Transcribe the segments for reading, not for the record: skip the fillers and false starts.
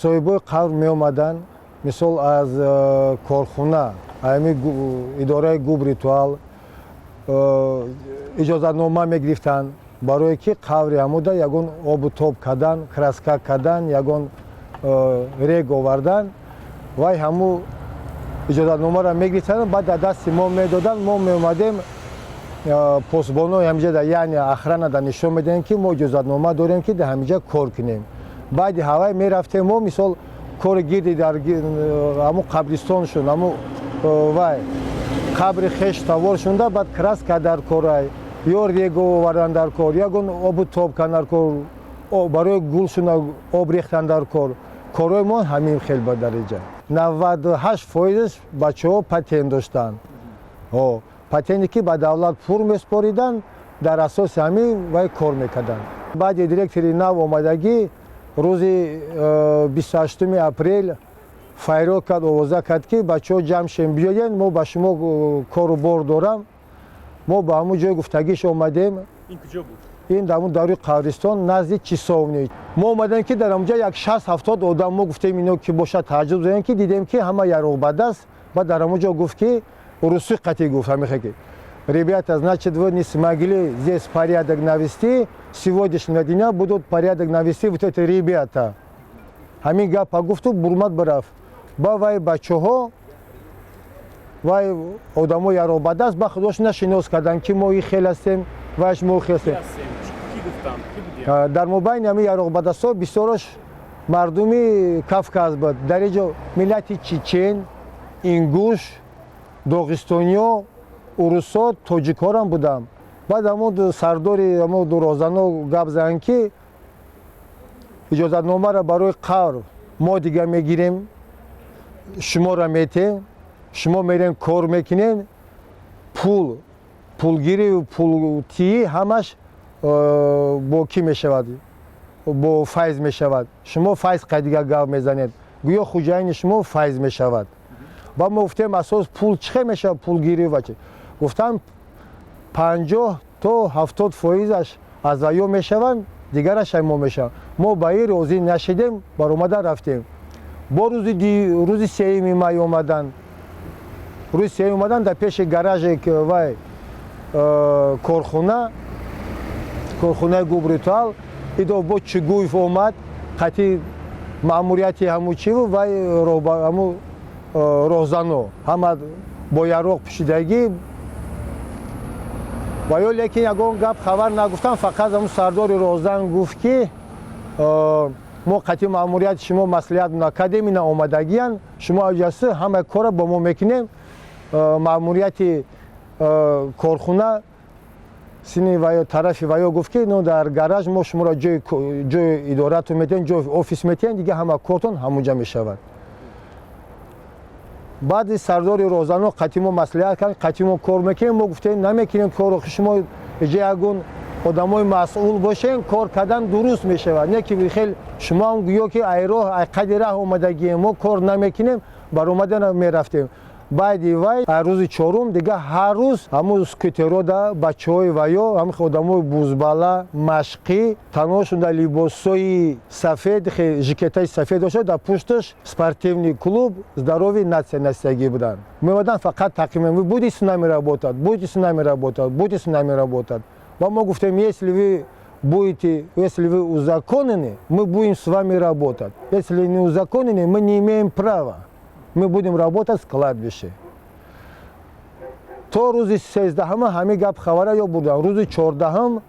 Соҳибои қабр меомаданд, мисол, аз корхона, ами идораи Губритуал иҷозатнома мегирифтанд, барое ки қабри ҳамуда ягон обу тоб кардан, краска кардан, ягон рег овардан. Вай ҳаму иҷозатномаро мегирифтанд, баъд дар дасти мо медоданд. Мо меомадем, посбонои ҳамиҷа, яъне охрана да нишон медиҳем, ки мо иҷозатнома дорем, ки дар ҳамиҷа кор кунем. Баъди ҳавай мерафтем мо, мисол, кори гирди дар ҳамун қабристоншун, ҳамун вай қабри хеш таворшунда, баъд краска дар корай ё рег овардан дар кор, ягон обу тоб кардан дар кор, барои гулшуна об рехтан дар кор. Корҳои мо ҳамин хел ба дараҷа. 98 фоизаш бачаҳо патент доштанд, патенте ки ба давлат пур месупориданд, дар асоси ҳамин вай кор мекарданд. Баъди директори нав омадагӣ, рӯзи 28-уми апрел фарёд кард, овоза кард, ки бачаҳо, ҷамъ шем, биёен, мо ба шумо кору бор дорам. Мо ба ҳамун ҷои гуфтагиш омадем. Ин куҷо буд? Ин дар ҳамун даруи қабристон, назди часовни. Мо омадем, ки дар ҳамунҷа як 60-70 одам. Мо гуфтем, ино ки бошад, тааҷҷуб задем, ки дидем, ки ҳама яроғбадаст. Баъд дар ҳамун ҷо гуфт, ки русӣ қатъӣ гуфт ҳамихе, ки: «Ребята, значит, вы не смогли здесь порядок навести, с сегодняшнего дня будут порядок навести вот эти ребята». Ҳамин гапа гуфту бурмад бирафт. Ба вай бачаҳо, вай одамо яроғбадаст, ба худошона шинос карданд, ки мо и хел ҳастем, вайш мо хел ҳастем. Дар мобайни ҳамин яроғбадастҳо бисёрош мардуми Кавказ буд. Дар инҷо миллати чечен, ингуш, доғистониё, урусо, тоҷикҳорам будам. Баъд ҳамун сардори ҳамун розано гап заданд, ки иҷозатномаро барои қабр мо дига мегирем, шуморо метем, шумо мерем, кор мекунем, пул, пулгирию пултиӣ ҳамаш бо кӣ мешавад? Бо Файз мешавад. Шумо Файз қайдига гап мезанед, гӯё хуҷаини шумо Файз мешавад. Ба мо гуфтем, асос пул чӣ хел мешавад, пулгирӣ ва чи? Гуфтам, 50 то 70 фоизаш аз ваё мешаванд, дигараш мо мешаванд. Мо ба ин розӣ нашидем, баромада рафтем. Бо рӯзи 3-юми май омаданд. Рӯзи сеюм омаданд, дар пеши гараже вай корхона, корхонаи Губритуал идо, бо Чугуев омад қатъи маъмурияти ҳамучиву вай ҳаму роҳзано, ҳама бо яроқ пӯшидагӣ ва ё. Лекин ягон гап хабар нагуфтам, фақат ҳамун сардори роҳзан гуфт, ки мо қатъи маъмурияти шумо маслиҳат накардем, ина омадагиян, шумо аҷасы ҳама кора бо мо мекунем. Маъмурияти корхона сини ваё тарафи ваё гуфт, ки ну дар гараж мо шуморо ҷои идоратон метиҳем, ҷои офис метиҳем, дига ҳама кортон ҳамунҷа мешавад. Баъди сардори розано қатъи мо маслиҳат кард, қатъи мо кор мекунем. Мо гуфтем, намекунем корро, шумо иҷа ягон одамои масъул бошем, кор кардан дуруст мешавад, не ки хел шумоам гӯё ки ай роҳ, ай қади раҳ омадагием, мо кор намекунем. Баромада мерафтем. Баъди вай рӯзи чорум дига ҳар рӯз ҳамун скутерода бачаҳои ваё, ҳамин одамои бузбала машқӣ, таношон дар либосҳои сафед, жикетаи сафед дошта, дар пушташ «Спортивный клуб Здоровье нации» нависагӣ буданд, меомаданд, фақат тақрибан: «Вы будете с нами работать? Будете с нами работать? Будете с нами работать?» Ва мо гуфтем: «Если вы будете, если вы узаконены, мы будем с вами работать. Если не узаконены, мы не имеем права. Мы будем работать с кладбище». То рӯзи 13-ҳама ҳамин гап хабара ё бурдам. Рӯзи 14-ҳам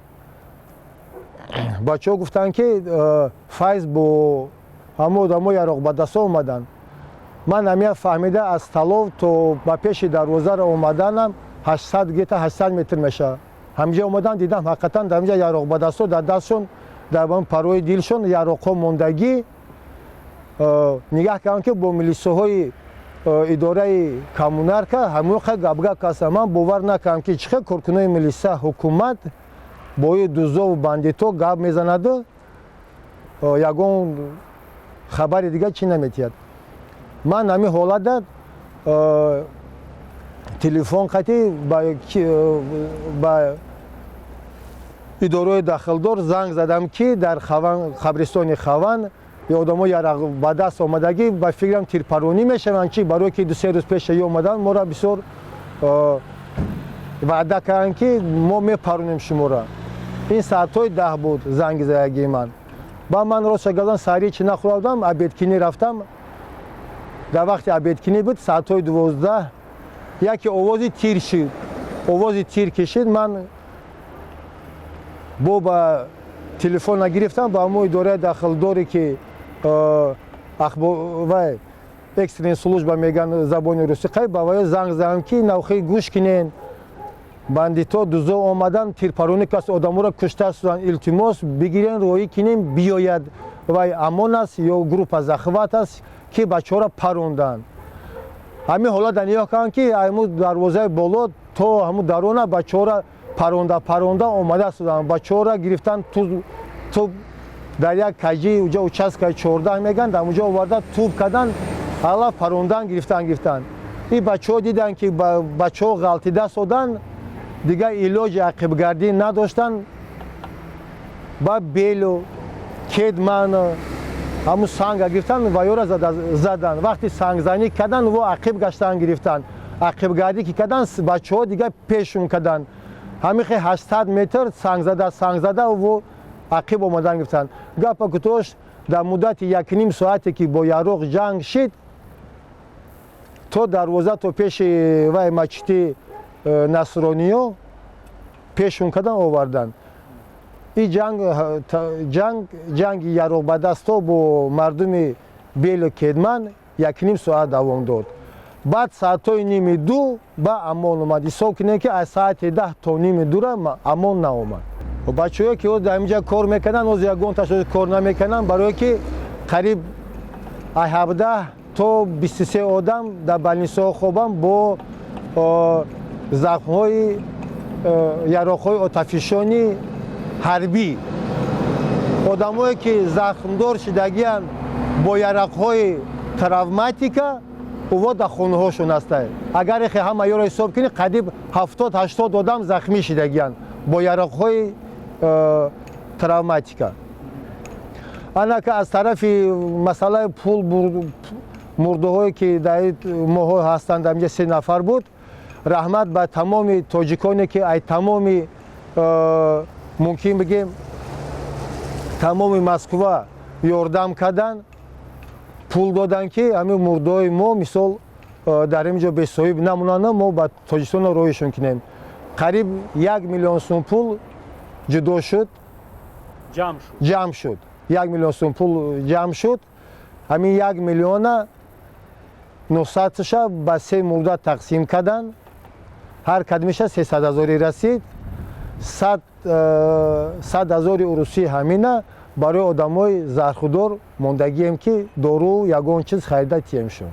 бачаҳо гуфтанд, ки Файз бо ҳама одамо яроқбадастҳо омаданд. Ман ҳамия фаҳмида, аз Талов то ба пеши дарвозаро омаданам 800, где-то 800 метр мешавад. Ҳаминҷа омадан, дидам, ҳақиқатан дар ҳаминҷа яроқбадастҳо дар дастшон, дар парои дилшон яроқҳо мондагӣ. Нигаҳ кардам, ки бо милисоҳои идораи Коммунарка ҳамоқа гапгап кастам. Ман бовар накардам, ки чӣ хел коркунои милиса, ҳукумат бо и дуздову бандито гап мезанаду ягон хабари дигар чӣ наметиҳад. Ман ҳамин ҳолатда телефон қатӣ ба идораҳои дахлдор занг задам, ки дар қабристони Хаван Одамо ярақ ба даст омадагӣ, ба фикрам, тирпаронӣ мешаванд. Чи барое ки 2-3 рӯз пеша омадан, моро бисёр ваъда карданд, ки мо мепаронем шуморо. Ин соатҳои 10 буд занги задагии ман. Ба ман, ростша газан, саҳарӣ чи нахӯрдам, обедкинӣ рафтам. Дар вақти обедкинӣ буд, соатҳои 12, яке овози тир шид. Овози тир кишид, ман бо ба телефона гирифтам, ба ҳамон идораи дахлдоре, ки вай экстренный служба меган забони русӣ, қай ба ваё занг задам, ки навхи гӯш кинен, бандито, дузо омадан, тирпаронӣ кас, одаморо кушта шуданд, илтимос, бигирен, роҳӣ кинем, биёяд, вай ОМОН аст ё группа захват аст, ки бачаҳоро паронданд. Ҳамин ҳолата нигоҳ кардам, ки ҳамун дарвозаи боло то ҳамун дарона бачаҳоро паронда паронда омада шуданд. Бачаҳоро гирифтан, туб дар як каҷи уҷа, участкаи 14 меган, дар уҷа оварда туб кардан, ҳала парондан гирифтан. Ин бачаҳо диданд, ки бачаҳо ғалтида соданд, дигар илоҷи ақибгардӣ надоштанд. Ба белу кедман ҳамун санга гирифтан ва ёра задан. Вақти сангзанӣ кардан, во ақиб гаштан гирифтан. Ақибгардӣ ки кардан, бачаҳо дигар пешун кардан. Ҳамин хел 800 метр сангзада сангзада во ақиб омадан гирифтанд. Гапа кутош, дар муддати якним соате, ки бо яроқ ҷанг шид, то дарвоза, то пеши вай мачити насрониё пешун кардан, овардан. Ин ҷанг, ҷанг, ҷанги яроқбадастҳо бо мардуми белу кедман якним соат давом дод. Баъд соатҳои 1:30 ба ОМОН омад. Ҳисоб кунем, ки аз соати 10 то 1:30-ра ОМОН наомад. Бачаҳое, ки дар инҷа кор мекарданд, ҳозир ягонташ кор намекунанд, барое ки қариб 17 то 23 одам дар больницаҳо хобанд бо захмҳои яроқҳои отафишони ҳарбӣ. Одамое, ки захмдор шидагианд бо ярақҳои травматика, уво дар хонаҳошон ҳастанд. Агар ихе ҳама ёро ҳисоб кунӣ, қариб 70-80 одам захмӣ шидагианд бо ярақҳои травматика. Анака аз тарафи масъалаи пул, мурдаҳое, ки дар моҳҳо ҳастанд, дар инҷа се нафар буд. Раҳмат ба тамоми тоҷиконе, ки ай тамоми, мумкин бигем, тамоми Москва ёрдам карданд, пул доданд, ки ҳамин мурдаҳои мо, мисол, дар ин ҷо бесоҳиб намонанд, мо ба Тоҷикистон роҳишон кунем. Қариб 1 миллион сум пул ҷудо шуд, ҷамъ шуд. 1 миллион сум пул ҷамъ шуд. Ҳамин 1 миллиона 900-ша ба се мурда тақсим карданд, ҳар кадмиша 300 ҳазорӣ расид. 100 ҳазори урусӣ ҳамина барои одамои зархудор мондагием, ки дору, ягон чиз харида тием шуд.